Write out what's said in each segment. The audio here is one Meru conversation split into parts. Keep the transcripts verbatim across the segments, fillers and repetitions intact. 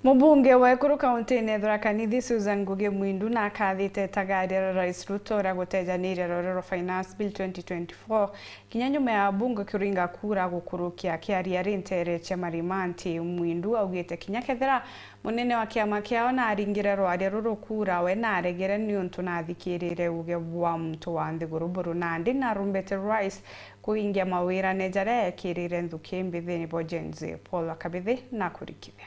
Mubunge wa ekuru kauntine ya Tharaka Nithi, Susan Ngugi Mwindu, nakathite itagaria ria Rais Ruto ria gutejaniria rori rwa Finance Bill twenty twenty-four, kinya nyuma ya bunge kuringa kura gukurukia kiaria ri ntere cia Marimanti. Mwindu augite kinya kethira munene wa kiama kiao naringire rwaria ruru kura, we naregere niuntu nathikirire uge bwa muntu wa nthiguru buru, nandi narumbete Rais kuingia mawirane jaria ekirire nthuki mbithi nibo Gen Z. Paul Akabithi nakurikithia.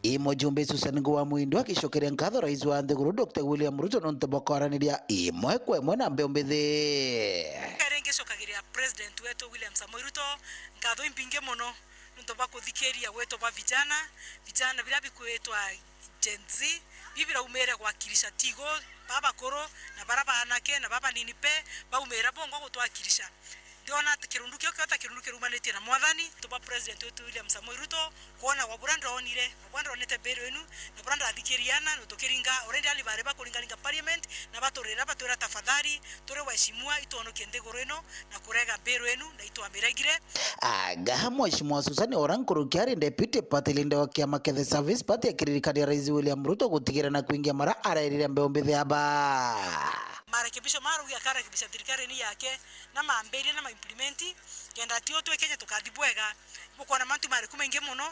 I mujumbe Susan Ngugi wa Mwindu akicokeria nkatho rais wa nthiguru Doctor William Ruto nontu bwa kwaraniria imwe kwa imwe na mbeu mbithi. Kari ngicokagiria President wetu William Samoei Ruto nkatho imbingi mono nontu bwa kuthikiria gwetu bwa vijana, vijana biria bikwitwa Gen Z, bi biraumire gwakilisha tigo babakuru na bara baanake na babanini pe, baumire bongwa gutwakilisha. Ndiona ati kirundu kiu kiota kirundu kirumanitie na Mwathani, tuba President wetu William Samoei Ruto, kwona wa bura ndonire, wa bura ndonete bill inu, na bura ndathikiriana, no tukiringa, already ali bari bakuringaringa parliament, na baturira batwira, "Tafadhali, turi waheshimiwa, itwonokie nthiguru ino, na kurega bill inu, na itwamiregire." Aga Mheshimiwa Susan Orange Kuruki ari Deputy Party Leader wa kiama kia The Service Party akiririkania Rais William Ruto gutigira na kuingia mara arerire mbeu mbithi aba. Marekebisho marauga akarekebisha thirikari ni yake, na mambirie na maimplement, kenda tio twi Kenya tukathi bwega. Bukwona mantu mariku maingi mono,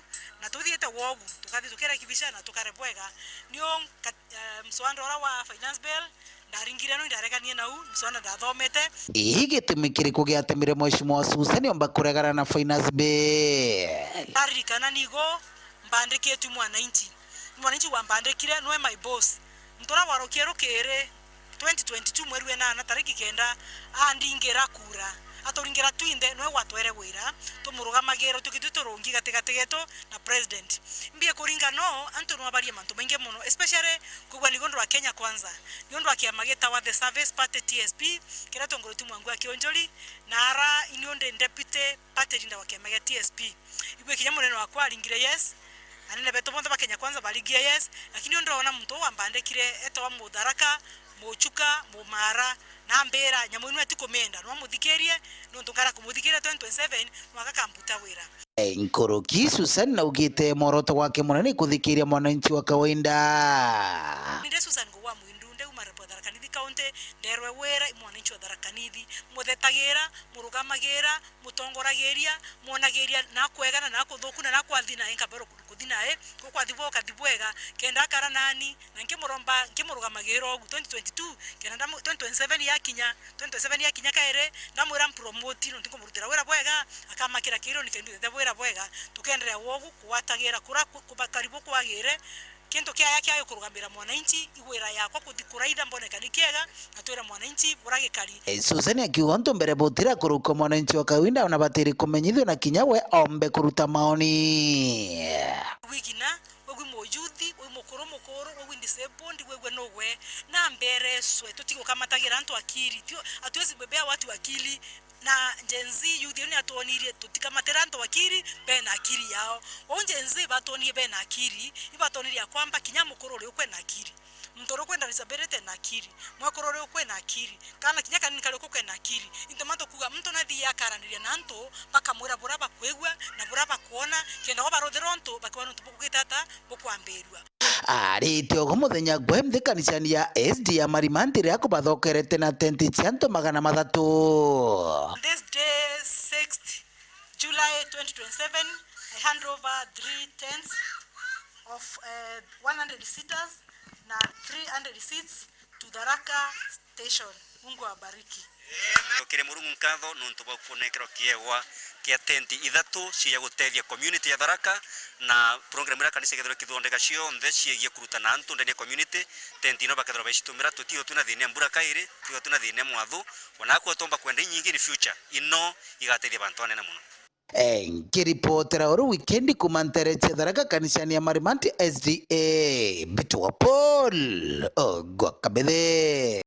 na tuthiite wogu, tukathi tukirekebisha na tukare bwega. Nio nka-, eh, mswada ura wa Finance Bill, ndaringire no ndareganie nau, mswada ndathomete. Ii gitumi kiriku giatemire Mheshimiwa Susan omba kuregana na Finance Bill? Ndaririkana nigo mbandikitwe mwananchi. Mwananchi wambandikire, nwe my boss. Muntu ura warokie rukiri, twenty twenty-two mweri wa inana tariki kenda, andingira kura. Aturingira twinthe, nwe gwatwere wira, tumurugamagira, tukithitwe turungi gatigati getu na president. Mbie kuringa no, antu nwabarie mantu maingi mono, especially kugwa nigo ndwa Kenya Kwanza. Niundu wa kiama gitawa The Service Party, T S P, kiria tongoretue Mwangi wa Kiunjuri, na ara iniundi deputy party leader wa kiama gia T S P. Igwe kinya munene wakwa aringire yes, anene betu bonthe ba Kenya Kwanza baringie yes, lakini undu ona muntu uu wambandikire etawa Mutharaka, Muchuka, Mumara, na ambira nyamu inu atikumenda, no muthikirie, nontu nkara kumuthikiria twenty twenty-seven, mwaka kambuta wira. Nkuruki Susan naugite mworoto gwake munene ni kuthikiria mwananchi wa kawaida. Ndi Susan Ngugi wa Mwindu, ndeuma Repo Tharaka Nithi County, nderwe wira i mwananchi wa Tharaka Nithi, muthetagira, murugamagira, mutongoragiria, mwonagiria na kwega na na kuthuku na na kwathi na nkabero kuthi nae, gukwathi bwa ukathi bwega, kenda akara nani, na nkimuromba, nkimurugamagira ugu twenty twenty-two, kenda ndamu-, twenty twenty-seven yakinya, twenty twenty-seven yakinya kairi, ndamwira mpromote, nontu nkumurutira wira bwega, akamakira kiiro ni kendu thete wira bwega, tukenderea wogu, kugwatagira kura, ku-, kubakari bukwagire, kintu kiaya kiayo kurugamira mwananchi, igwira yakwa kuthi kuraitha mboneka ni kiega, na twira mwananchi bura gikari. Eh, Susan akiuga untu mbere butira kuruka mwananchi wa kawaida ona batiri kumenyithio na kinya we ombe kuruta maoni. Wigina, wigwi muyuthi, wigwi mukuru mukuru, wigwi disabled, wigwi nugwe, na mbereswe, tutigukamathagĩra antu akiri. Tio, hatuwezi bebea watu akili. Na Gen Z youth ino niatwonirie tutikamatĩra antu akiri, bena akiri yao. Ou Gen Z batwonie bena akiri, ibatwonirie ya kwamba kinya mukuru uri ukwe na akiri. Muntu uri ukwenda disability na akiri. Mwekuru uri ukwe na akiri. Kana kinya kanini kari uku kena akiri. Into mantu kuga muntu nathii akaraniria na antu, bakamwira bura bakwigua na bura bakwona, kenda bo baruthira untu bakiwa nuntu bukugita ata bukwambirua. Arite ogo muthenya gwe nthi kanisani ya S D A Marimanti riria kubathokerete na tenti cia antu magana mathatu. On this day, sixth July twenty twenty-seven, I hand over three tents of, eh, one hundred seaters na three hundred seats to Tharaka Station. Mungu awabariki. Tukire Murungu nkatho nontu bwa kunekerwa kiegwa kia tenti ithatu cia gutethia community ya Tharaka, na program iria kanisa ikethirwa ikithondeka cionthe ciegie kurutana antu ndene ya community, tenti ino bakethirwa baicitumira. Tutigo twina thina ya mbura kairi, tutigo twina thina ya mwathu, ona akorwo twomba kwenda inyingi in future, ino igatethia bantu anene mono. Eh, nkiripotera uru wikendi kuma ntere cia Tharaka kanisani ya Marimanti S D A, mbitwa Paul Ogwa Kabethe.